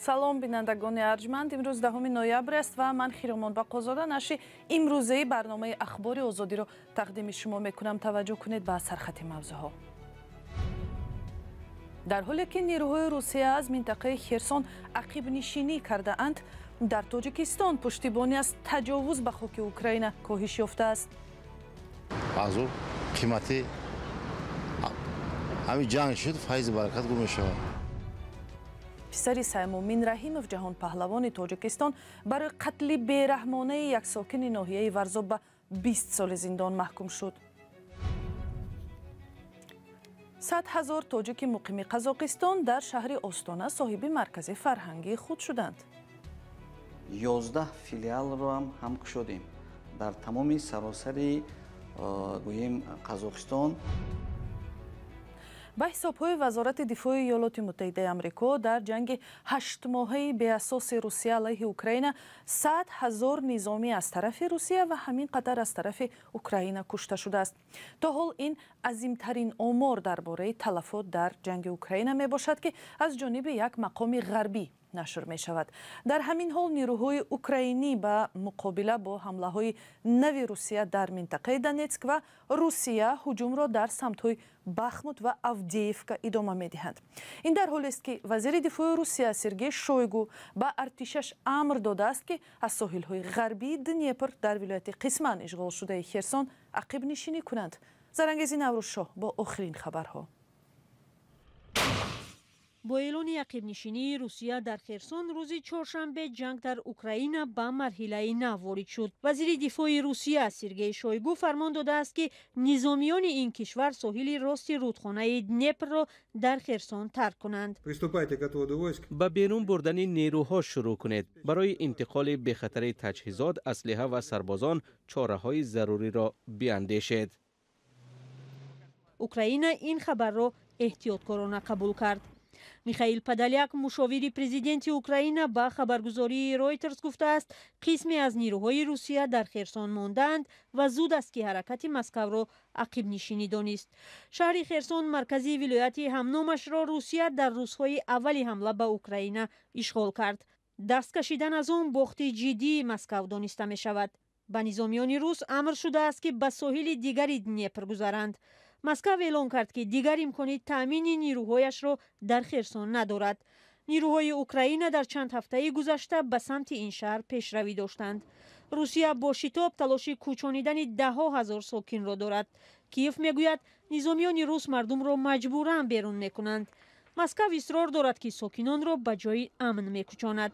Салом, бинандагони арҷманд. Имрӯз 10 ноябр аст ва ман Хиромон Бақозода нашри имрӯзаи барномаи Ахбори Озодиро тақдими шумо мекунам. Таваҷҷӯҳ кунед ба сархати мавзӯъҳо. Дар ҳоле ки нерӯҳои Русия аз минтақаи Херсон ақибнишинӣ кардаанд, дар Тоҷикистон пуштибонӣ аз таҷовуз ба хоки Украина коҳиш ёфтааст. Аз ӯ қимати ҳамин ҷанг шуд, файзи баракат гум мешавад. Писари Саймумин Раҳимов, ҷаҳонпаҳлавони Тоҷикистон, барои қатли бераҳмонаи як сокини ноҳияи Варзоб ба 20 соли зиндон маҳкум шуд. 100 ҳазор тоҷики муқими Қазоқистон дар шаҳри Остона соҳиби маркази фарҳангии худ шуданд. 11 филиалро ҳам кушодем дар тамоми саросари гӯем Қазоқистон. Ба ҳисобҳои Вазорати дифои Иёлоти Муттаҳидаи Амрико дар ҷанги ҳаштмоҳаи беасоси Русия алайҳи Украина 100 ҳазор низомӣ аз тарафи Русия ва ҳамин қадар аз тарафи Украина кушта шудааст. То ҳол ин азимтарин омор дар бораи талафот дар ҷанги Украина мебошад, ки аз ҷониби як мақоми ғарбӣ нашр мешавад. Дар ҳамин ҳол нерӯҳои украинӣ ба муқобила бо ҳамлаҳои нави Русия дар минтақаи Донетск ва Русия ҳуҷумро дар самтҳои Бахмут ва Авдеевка идома медиҳанд. Ин дар ҳолест, ки вазири дифои Русия Сергей Шойгу ба артишаш амр додааст, ки аз соҳилҳои ғарбии Днепр дар вилояти қисман ишғолшудаи Херсон ақибнишинӣ кунанд. Зарангези Наврӯзшоҳ бо охирин хабарҳо. Бо эълони ақибнишинии Русия дар Херсон рӯзи чоршанбе ҷанг дар Украина ба марҳилаи нав ворид шуд. Вазири дифои Русия Сергей Шойгу фармон додааст, ки низомиёни ин кишвар соҳили рости рудхонаи Днепрро дар Херсон тарк кунанд. Ба берун бурдани нерӯҳо шурӯъ кунед. Барои интиқоли бехатари таҷҳизот, аслиҳа ва сарбозон чораҳои заруриро биандешед. Украина ин хабарро эҳтиёткорона қабул кард. Михаил Подоляк, мушовири президенти Украина, ба хабаргузории Ройтерс гуфтааст, қисме аз нерӯҳои Русия дар Херсон мондаанд ва зуд аст, ки ҳаракати Москавро ақибнишинӣ донист. Шаҳри Херсон, маркази вилояти ҳамномашро, Русия дар рӯзҳои аввали ҳамла ба Украина ишғол кард. Даст кашидан аз он бохти ҷиддии Москав дониста мешавад. Ба низомиёни рус амр шудааст, ки ба соҳили дигари Днепр гузаранд. Москав эълон кард, ки дигар имкони таъмини нерӯҳояшро дар Херсон надорад. Нерӯҳои Украина дар чанд ҳафтаи гузашта ба самти ин шаҳр пешравӣ доштанд. Русия бо шитоб талоши кӯчонидани даҳҳо ҳазор сокинро дорад. Киев мегӯяд, низомиёни рус мардумро маҷбуран берун мекунанд. Москав исрор дорад, ки сокинонро ба ҷои амн мекӯчонад.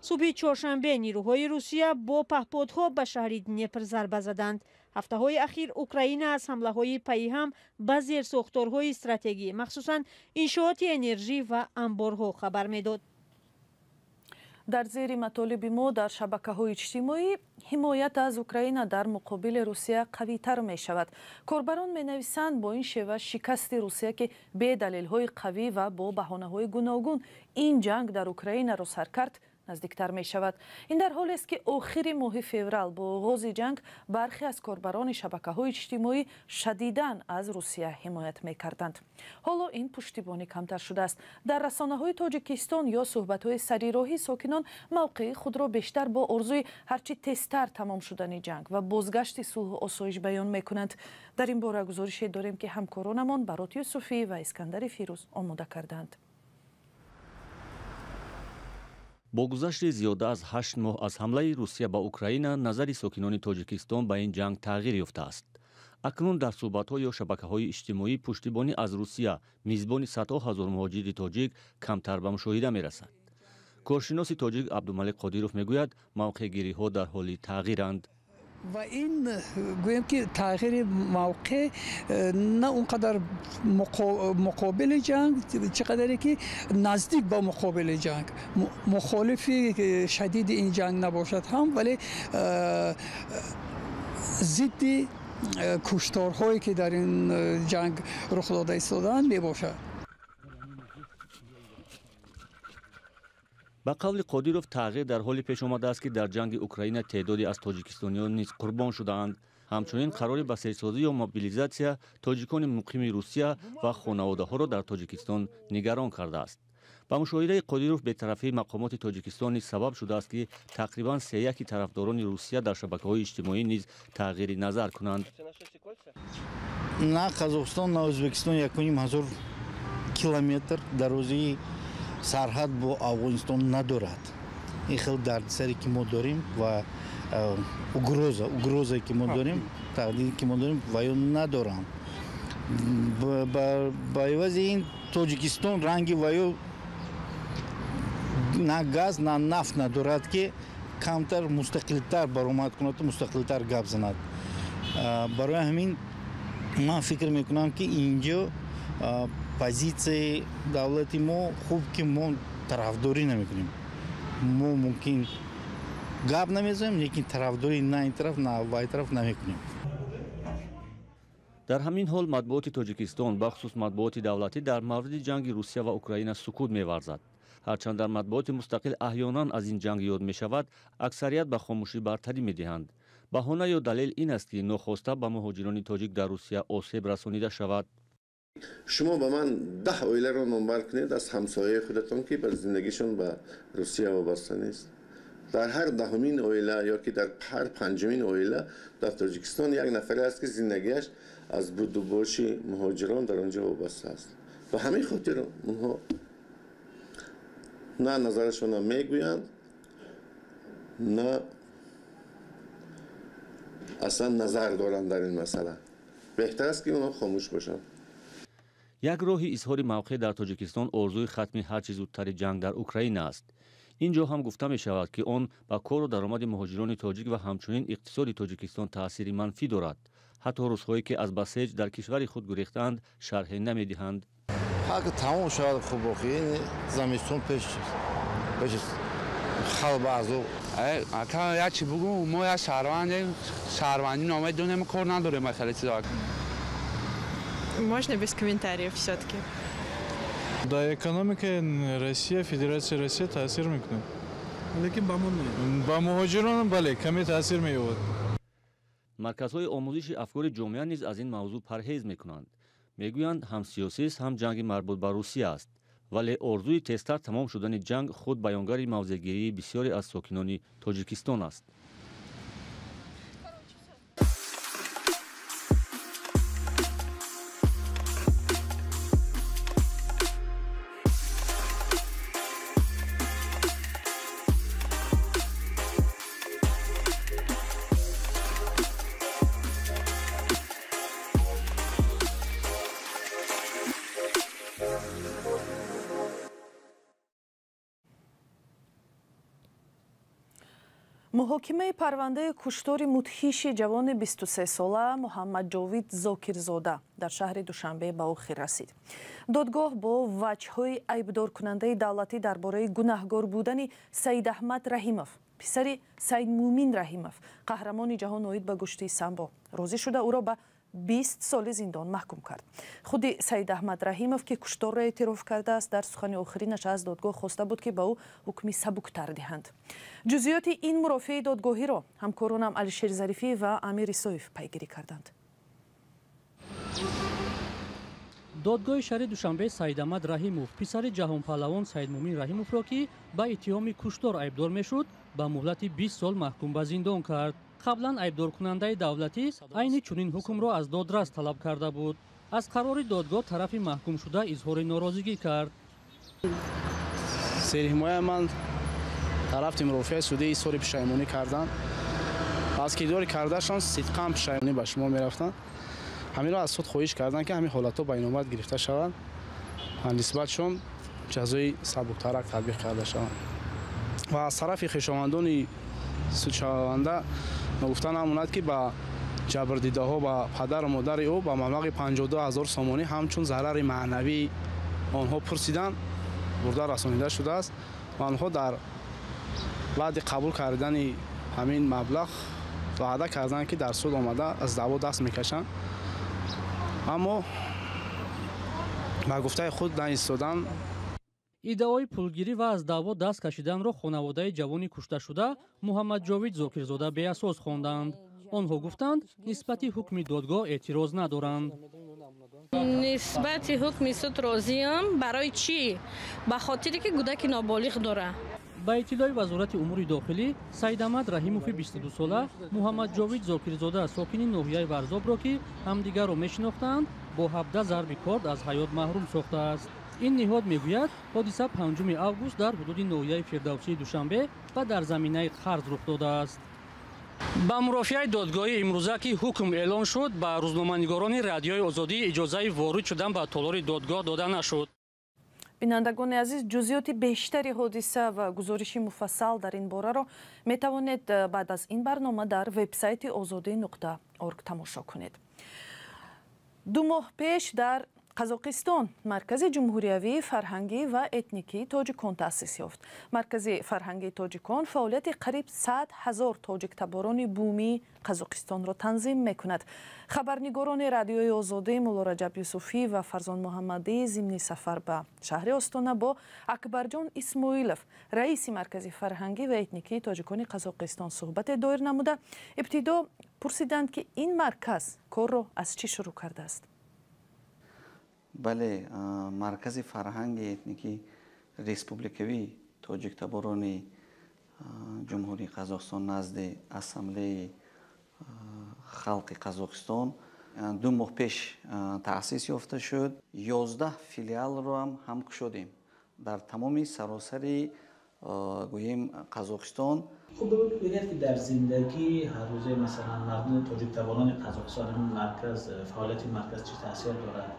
Субҳи чоршанбе нерӯҳои Русия бо паҳподҳо ба шаҳри Днепр зарба заданд. Ҳафтаҳои ахир Украина аз ҳамлаҳои пайҳам ба зерсохторҳои стратегӣ, махсусан иншооти энержӣ ва анборҳо хабар медод. Дар зери матолиби мо дар шабакаҳои иҷтимоӣ ҳимоят аз Украина дар муқобили Русия қавитар мешавад. Корбарон менависанд, бо ин шева шикасти Русия, ки бе далелҳои қавӣ ва бо баҳонаҳои гуногун ин ҷанг дар Украинаро сар кард, наздиктар мешавад. Ин дар ҳолест, ки охири моҳи феврал бо оғози ҷанг бархе аз корбарони шабакаҳои иҷтимоӣ шадидан аз Русия ҳимоят мекарданд. Ҳоло ин пуштибонӣ камтар шудааст. Дар расонаҳои Тоҷикистон ё суҳбатҳои сарироҳӣ сокинон мавқеи худро бештар бо орзуи ҳарчи тезтар тамом шудани ҷанг ва бозгашти сулҳу осоиш баён мекунанд. Дар ин бора гузорише дорем, ки ҳамкоронамон Барот Юсуфӣ ва Искандари Фирӯз омода кардаанд. Бо гузашти зиёда аз 8 моҳ аз ҳамлаи Русия ба Украина, назари сокинони Тоҷикистон ба ин ҷанг тағйир ёфтааст. Акнун дар суҳбатҳо ё шабакаҳои иҷтимоӣ пуштибонӣ аз Русия, мизбони садҳо ҳазор муҳоҷири тоҷик, камтар ба мушоҳида мерасад. Коршиноси тоҷик Абдумалик Қодиров мегӯяд, мавқеъгириҳо дар ҳоли тағйиранд. Ва ин гӯем, ки тағйири мавқеъ на он қадар муқобили ҷанг, чӣ қадаре ки наздик ба муқобили ҷанг, мухолифи шадиди ин ҷанг набошад ҳам, вале зидди кушторҳое, ки дар ин ҷанг рух дода истодаанд, мебошад. Ба қавли Қодиров, тағйир дар ҳоле пеш омадааст, ки дар ҷанги Украина теъдоде аз тоҷикистониён низ қурбон шудаанд. Ҳамчунин қарори басирсозӣ ё мобилизатсия тоҷикони муқими Русия ва хонаводаҳоро дар Тоҷикистон нигарон кардааст. Ба мушоҳидаи Қодиров, бетарафии мақомоти Тоҷикистон низ сабаб шудааст, ки тақрибан сеяки тарафдорони Русия дар шабакаҳои иҷтимоӣ низ тағйири назар кунанд. На Қазоқистон, на Ӯзбекистон 1500 километр дарозии сарҳад бо Афғонистон надорад. Ин хел дардисаре ки мо дорем ва угрозае ки мо дорем, таҳдиде ки мо дорем, ва ё надоранд. Ба ивази ин Тоҷикистон ранги ва ё на газ, на нафт надорад, ки камтар мустақилтар баромад кунаду мустақилтар гап занад. Барои ҳамин ман фикр мекунам, ки инҷо позитсияи давлати мо хуб, ки мо тарафдорӣ намекунем. Мо мумкин гап намезанем, лекин тарафдорӣ на ин тараф, на вай тараф намекунем. Дар ҳамин ҳол матбуоти Тоҷикистон, бахусус матбуоти давлатӣ, дар мавриди ҷанги Русия ва Украина сукут меварзад. Ҳарчанд дар матбуоти мустақил аҳёнан аз ин ҷанг ёд мешавад, аксарият ба хомӯшӣ бартарӣ медиҳанд. Баҳона ё далел ин аст, ки нохоста ба муҳоҷирони тоҷик дар Русия осеб расонида шавад. Шумо ба ман 10 оиларо номбар кунед аз ҳамсояи худатон, ки бар зиндагишон ба Русия вобаста нест. Дар ҳар 10-умин оила ё ки дар ҳар 5-умин оила дар Тоҷикистон як нафаре аст, ки зиндагиаш аз будубоши муҳоҷирон дар он ҷо вобаста аст. Ба ҳамин хотир онҳо на назарашонро мегӯянд, на аслан назар доранд дар ин масъала. Беҳтар аст, ки онҳо хомӯш бошанд. Як роҳи изҳори мавқеъ дар Тоҷикистон орзуи хатми ҳарчи зудтари ҷанг дар Украина аст. Ин ҷо ҳам гуфта мешавад, ки он ба кору даромади муҳоҷирони тоҷик ва ҳамчунин иқтисоди Тоҷикистон таъсири манфӣ дорад. Ҳатто рӯзҳое ки аз басеҷ дар кишвари худ гурехтаанд, шарҳе намедиҳанд. Ҳақ тамом шавад хуб, охи замистон пеш пеш халқ ба азоб. Ака, як чи бугум, мо як шаҳрвандем, шаҳрвандӣ номаи донем, кор надорем хеле чизо. Можно без комментариев все-таки. Да, экономика Россия, Федерация Россия таъсир мекунад. Лекин ба мо не. Ба муҳоҷирон бале, каме таъсир меёбад. Марказҳои омӯзиши афкори ҷомеа низ аз ин мавзӯъ парҳез мекунанд. Мегӯянд, ҳам сиёсист, ҳам ҷанги марбут ба Русия аст. Вале орзуи тезтар тамом шудани ҷанг худ баёнгари мавзеъгирии бисёре аз сокинони Тоҷикистон аст. Муҳокимаи парвандаи куштори мудҳиши ҷавони 23-сола Муҳаммадҷовид Зокирзода дар шаҳри Душанбе ба охир расид. Додгоҳ бо ваҷҳҳои айбдоркунандаи давлатӣ дар бораи гунаҳгор будани Саидаҳмад Раҳимов, писари Саидмӯмин Раҳимов, қаҳрамони ҷаҳон оид ба гӯштии самбо, розӣ шуда ӯро ба 20 соли зиндон маҳкум кард. Худи Саидаҳмад Раҳимов, ки кушторро эътироф кардааст, дар сухани охиринаш аз додгоҳ хоста буд, ки ба ӯ ҳукми сабуктар диҳанд. Ҷузъиёти ин мурофиаи додгоҳиро ҳамкоронам Алишер Зарифӣ ва Амир Исоев пайгирӣ карданд. Додгоҳи шаҳри Душанбе Саидаҳмад Раҳимов, писари ҷаҳонпаҳлавон Саидмӯмин Раҳимовро, ки ба иттиҳоми куштор айбдор мешуд, ба муҳлати 20 сол маҳкум ба зиндон кард. Қаблан айбдоркунандаи давлатӣ айни чунин ҳукмро аз додрас талаб карда буд. Аз қарори додгоҳ тарафи маҳкумшуда изҳори норозигӣ кард. Серҳимояи ман тарафи мурофиаи судӣ изҳори пушаймонӣ карданд. Аз кирдори кардаашон сидқан пушаймонӣ ба шумо мерафтанд. Ҳаминро аз суд хоҳиш карданд, ки ҳамин ҳолатҳо ба инобат гирифта шаванд ва нисбатшон ҷазои сабуктарак татбиқ карда шаванд. Ва аз тарафи хешовандони судшаванда ногуфта намонад, ки ба ҷабрдидаҳо, ба падару модари ӯ ба маблағи 52 ҳазор сомонӣ ҳамчун зарари маънавии онҳо пурсиданд, бурда расонида шудааст ва онҳо дар баъди қабул кардани ҳамин маблағ ваъда карданд, ки дар суд омада аз даъво даст мекашанд, аммо ба гуфтаи худ наистоданд. Иддаои пулгирӣ ва аз даъво даст кашиданро хонаводаи ҷавони кушташуда Муҳаммадҷовид Зокирзода беасос хонданд. Онҳо гуфтанд, нисбати ҳукми додгоҳ эътироз надоранд. Нисбати ҳукми суд розиам. Барои чӣ? Ба хотире ки кӯдаки ноболиғ дорад. Ба иттилои Вазорати умури дохилӣ, Саидамад Раҳимови 22-сола Муҳаммадҷовид Зокирзода, сокини ноҳияи Варзобро, ки ҳамдигарро мешинохтаанд, бо 17 зарби корд аз ҳаёт маҳрум сохтааст. Ин ниҳод мегӯяд, ҳодиса 5 август дар ҳудуди ноҳияи Фирдавсии Душанбе ва дар заминаи қарз рух додааст. Ба мурофиаи додгоҳи имрӯза, ки ҳукм эълон шуд, ба рӯзноманигорони Радиои Озодӣ иҷозаи ворид шудан ба толори додгоҳ дода нашуд. Бинандагони азиз, ҷузъиёти бештари ҳодиса ва гузориши муфассал дар ин бораро метавонед баъд аз ин барнома дар вебсайти озодӣ.орг тамошо кунед. 2 моҳ пеш дар Қазоқистон Маркази ҷумҳуриявии фарҳангӣ ва этникии тоҷикон таъсис ёфт. Маркази фарҳангии тоҷикон фаъолияти қариб 100 000 тоҷиктаборони бумии Қазоқистонро танзим мекунад. Хабарнигорони Радиои Озодӣ Мулло Раҷаб Юсуфӣ ва Фарзон Муҳаммадӣ зимни сафар ба шаҳри Остона бо Акбарҷон Исмоилов, раиси Маркази фарҳангӣ ва этникии тоҷикони Қазоқистон, суҳбате доир намуда, ибтидо пурсиданд, ки ин марказ корро аз чӣ шурӯъ кардааст. Бале, Маркази фарҳанги этникии республикавии тоҷиктаборони Ҷумҳурии Қазоқистон назди Ассамблеяи халқи Қазоқистон 2 моҳ пеш таъсис ёфта шуд. 11 филиалро ҳам кушодем дар тамоми саросари, гӯем, Қазоқистон. Хуб, бигӯед, ки дар зиндагии ҳаррӯзаи, масалан, мардуми тоҷиктаборони Қазоқистон ин марказ, фаъолияти марказ чӣ таъсир дорад?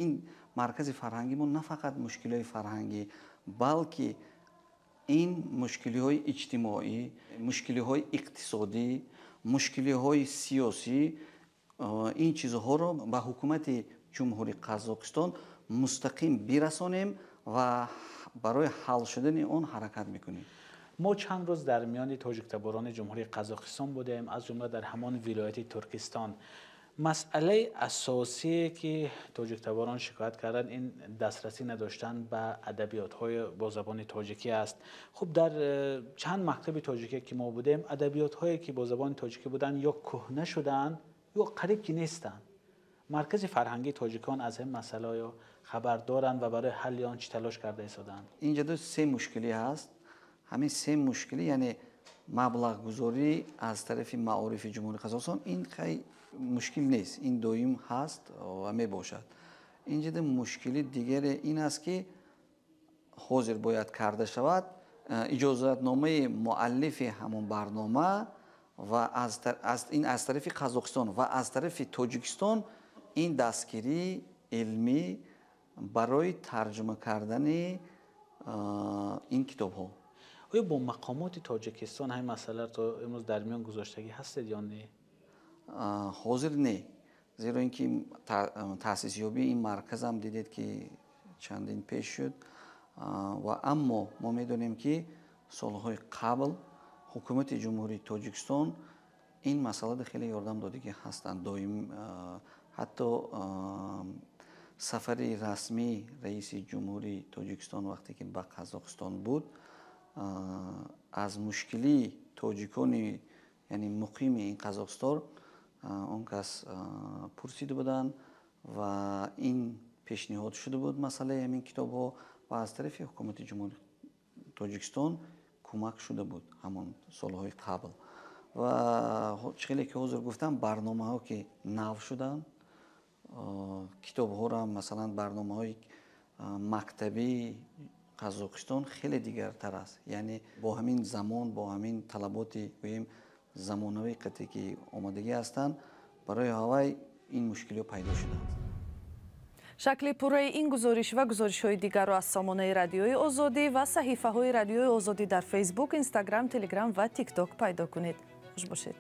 Ин маркази фарҳангӣ мо на фақат мушкилиҳои фарҳангӣ, балки ин мушкилиҳои иҷтимоӣ, мушкилиҳои иқтисодӣ, мушкилиҳои сиёсӣ, ин чизҳоро ба ҳукумати Ҷумҳурии Қазоқистон мустақим бирасонем ва барои ҳал шудани он ҳаракат мекунем. Мо чанд рӯз дар миёни тоҷиктаборони Ҷумҳурии Қазоқистон будем, аз ҷумла дар ҳамон вилояти Туркистон. Масъалаи асосие ки тоҷиктаборон шикоят карданд, ин дастрасӣ надоштан ба адабиётҳои бо забони тоҷикӣ аст. Хуб, дар чанд мактаби тоҷикӣ ки мо будем, адабиётҳое ки бо забони тоҷикӣ буданд, ё кӯҳна шудаанд, ё қариб ки нестанд. Маркази фарҳангии тоҷикон аз ин масъалаҳо хабар доранд ва барои ҳалли он чӣ талош карда истодаанд? Инҷа ду се мушкилӣ ҳаст. Ҳамин се мушкилӣ, яъне маблағгузорӣ аз тарафи маорифи Ҷумҳурии Қазоқистон, ин хай мушкил нест, ин доим ҳаст ва мебошад. Инҷа мушкили дигаре ин аст, ки ҳозир бояд карда шавад иҷозатномаи муаллифи ҳамон барнома ва ин аз тарафи Қазоқистон ва аз тарафи Тоҷикистон ин дастгирии илмӣ барои тарҷума кардани ин китобҳо. Оё бо мақомоти Тоҷикистон ҳамин масъаларо то имрӯз дар миён гузоштагӣ ҳастед ё не? Ҳозир не, зеро ин ки таъсисёбии ин марказам дидед, ки чандин пеш шуд, ва аммо мо медонем, ки солҳои қабл ҳукумати Ҷумҳурии Тоҷикистон ин масъалада хеле ёрдам додагӣ ҳастанд доим. Ҳатто сафари расмии раиси Ҷумҳурии Тоҷикистон вақте ки ба Қазоқистон буд, аз мушкилии тоҷикони, яъне муқими ин Қазоқистон, он кас пурсида буданд ва ин пешниҳод шуда буд масъалаи ҳамин китобҳо ва аз тарафи ҳукумати Ҷумҳурии Тоҷикистон кӯмак шуда буд ҳамон солҳои қабл. Ва чӣ хеле ки ҳозир гуфтам, барномаҳо ки нав шуданд, китобҳоро, масалан, барномаҳои мактабии Қазоқистон хеле дигартар аст, яъне бо ҳамин замон, бо ҳамин талаботи, гӯем, замонавии қате ки омодагӣ ҳастанд, барои ҳавай ин мушкилиҳо пайдо шудааст. Шакли пурраи ин гузориш ва гузоришҳои дигарро аз сомонаи Радиои Озодӣ ва саҳифаҳои Радиои Озодӣ дар Фейсбук, Инстаграм, Телеграм ва Тикток пайдо кунед. Хуш бошед.